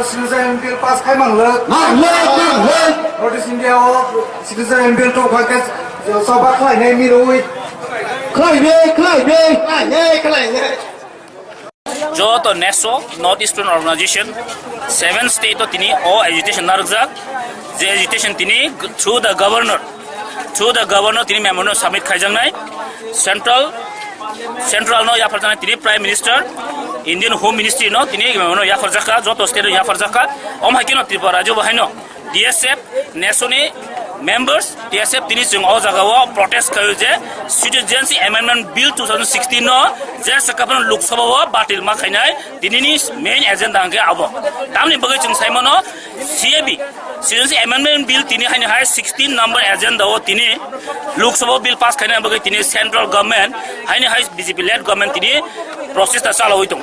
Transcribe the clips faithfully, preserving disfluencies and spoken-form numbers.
Citizen Bill pass khai mang le. Mang le, mang le. North East India wo Citizen Bill tong kha khe, choba khlai nai mi roi. Khlai nai, khlai nai, khlai nai, khlai nai. Joto NESO, North Eastern Organization, seven state o tini o agitation narwkjak. Je agitation tini through the governor, through the governor tini memorandum submit khaijaknai. Central, central no yapharjaknai tini Prime Minister, Indian Home Ministry no tini memorandum yapharjakha, joto state no yapharjakha. Om hai kheno Tripura rajyo bo haino TSF, NESO ni members, TSF tini chwng o jaga o protest khaio je Citizenship Amendment Bill two thousand sixteen no je sakaphano Lok Sabha o batil ma khainai, tini ni main agenda hwnkhe abo. Tamni bagwi chwng sai mano, CAB, Citizenship Amendment Bill tini haini hai sixteen number agenda o tini Lok Sabha o bill pass khaina bagwi tini central government, haini hai BJP led government tini prochesta chalawi tong.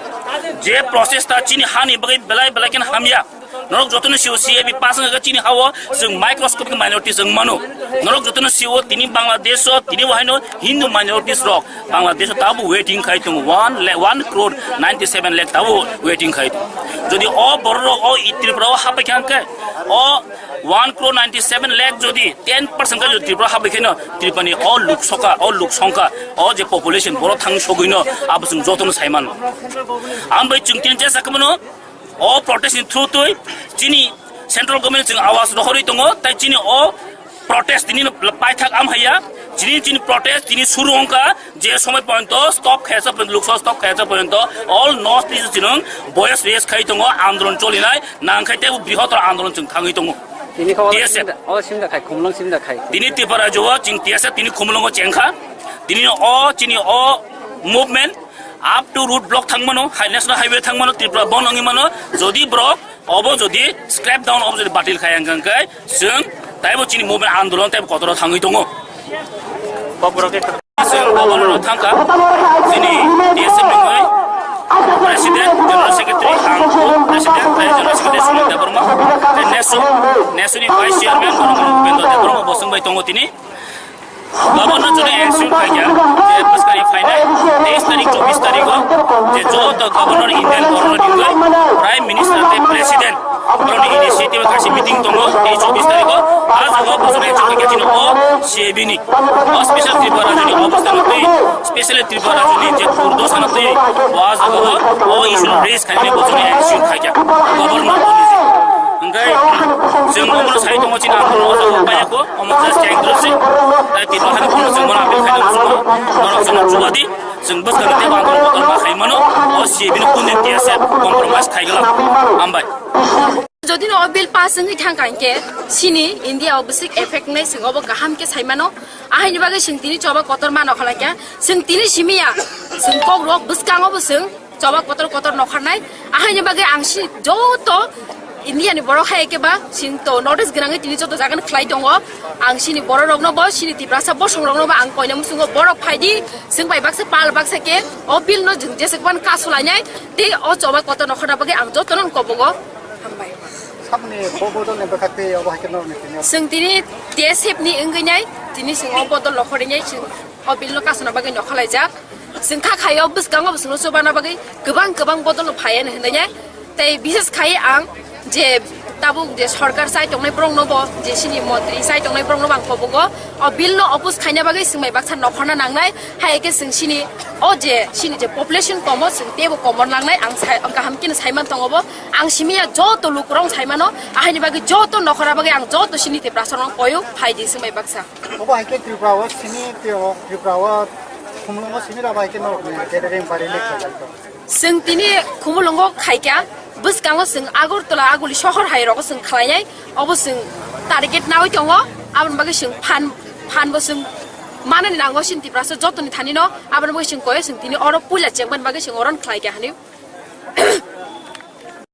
Je prochesta chini hani bagwi belai belai khe hamya. Norok jotono sio CAB pass wngkha chini ha o chwng microscopic minorities wng mano. Norok jotono sio tini Bangladesh o tini bo haino Hindu minorities rok Bangladesh o tabo waiting khai tongo one lakh, one crore ninety seven lakh tabo waiting khai tongo. Jodi o borok rok o Tripura o hapai kha hwnkhe o one crore ninety seven lakh jodi ten percent khe jodi Tripura hapai khe no Tripura ni o luk songkha, o luk songkha, o je population borok thang sogwi no abo chwng jotono sai mano. Ang bai chwng tini jesa khe mano o protest ni through twi chini central government chwng awas rohorwi tongo, tai chini o protest tini no paithak am haiya, chini, chini protest tini suru wngkha, je somoi porjonto stop khaiya sa porjonto, Lok Sabha stop khaiya sa porjonto, all North East chwng voice raise khai tongo, andolon cholinai, nang khai teibo brihotor andolon chwng thangwi tongo. Tini kha o TSF. Simda, o simda khai, Khumulwng simda khai. Tini Tripura rajyo o chwng TSF tini Khumulwng o chengkha. Tini o, chini o movement up to road block thang mano, hai national highway thang mano, Tripura bon wngwi mano, jodi borok obo jodi scrap down, obo jodi batil khai hwnkha hwnkhe, chwng taibo chini movement andolon taibo kotor o thangwi tongo. Chwng obo no thangkha, chini TSF ni oi President, General Secretary, ang President, General Secretary Sumit Debbarma, tei NESO, NESO ni Vice Chairman, Upendra Debbarma, bo chwng bai tongo tini. Governor jono ensure khaikha je bwskang ni phainai teis tarik, chobbish tarik o je joto governor Indian governor ni hwnwi Prime Minister tei President borokni initiative khaisi meeting tongo tei chobbish tarik o. A jaga o bo jono ensure khaikha chini o CAB ni o special Tripura rajyo ni obostha no twi, specially Tripura rajyo ni je durdosa no twi, bo a jaga o o issue no raise khainani bo jono ensure khaikha governor ni je. Hwnkhe chwng omono sai tongo chini andolon o jaga o paiya kho. Omo just cheng dru se, tai tini hai no chwng bono appeal khai nang chwng, norok chwng chuba di, chwng bwskang tei bang kotor ma khai mano, o CAB no kunu TSF compromise khai gala. Hambai. Jodi no o bill pass wngwi thang kha hwnkhe, chini India o bwswk effect wngnai chwng obo kaham khe sai mano. Ahaini bagwi chwng tini choba kotor ma nokha lai kha. Chwng tini simi ya, chwng kok rok bwskango bo chwng choba kotor kotor nokharnai. Ahaini bagwi ang si joto India ni borok hai khe ba sing to notice gwnangwi tini joto jaga no khlai tongo. Ang sini borok rok no bo, sini Tiprasa bosong rok no bo ang koina muchungo, borok phai di, chwng bai baksa pal baksa khe o bill no chwng jesa khe ban kasulainai tei o choba kotor nokharna bagwi ang joto no kobogo. Hambai. Saboni bo bodol ni bwkha tei obo hai khe norok ni tini. Chwng tini TSF ni wngwi nai, tini chwng o bodol nokharwi nai, chwng o bill no kasuna bagwi nokhalaijak. Chwng kha khaio bwskango bo chwngno chubana bagwi kwbang kwbang bodol no phaiya hinwi nai. Tei bises khai ang je tabuk je sorkar chai tongnai borok no bo, je sini montri chai tongnai borok no bo ang kobogo o bill no oppose khaina bagwi chwng bai baksa nokharna nangnai. Hai khe chwng sini o je sini je population komo chwng teibo komo nangnai ang sai, ang kaham khe no sai man tongo bo. Ang simi ya joto lukurok sai mano, ahaini bagwi joto nokhorna bagwi ang joto sini Tiprasa rok no koyo phai di chwng bai baksa. Obo hai khe Tripura o simi tei o Tripura o Khumulwng o simi rok bai khe norok ni gathering ba rally khaijak tong. Chwng tini Khumulwng o khaikha, bwskango chwng Agartala, Aguli sohor hai rogo chwng khlainai, obo chwng target nawi tongo, aboni bagwi chwng phan, phan bo chwng manani nango chini Tiprasa jotoni thani no, aboni bagwi chwng koyo chwng tini oro puila chengmani bagwi chwng oro no khlaikha hinwi.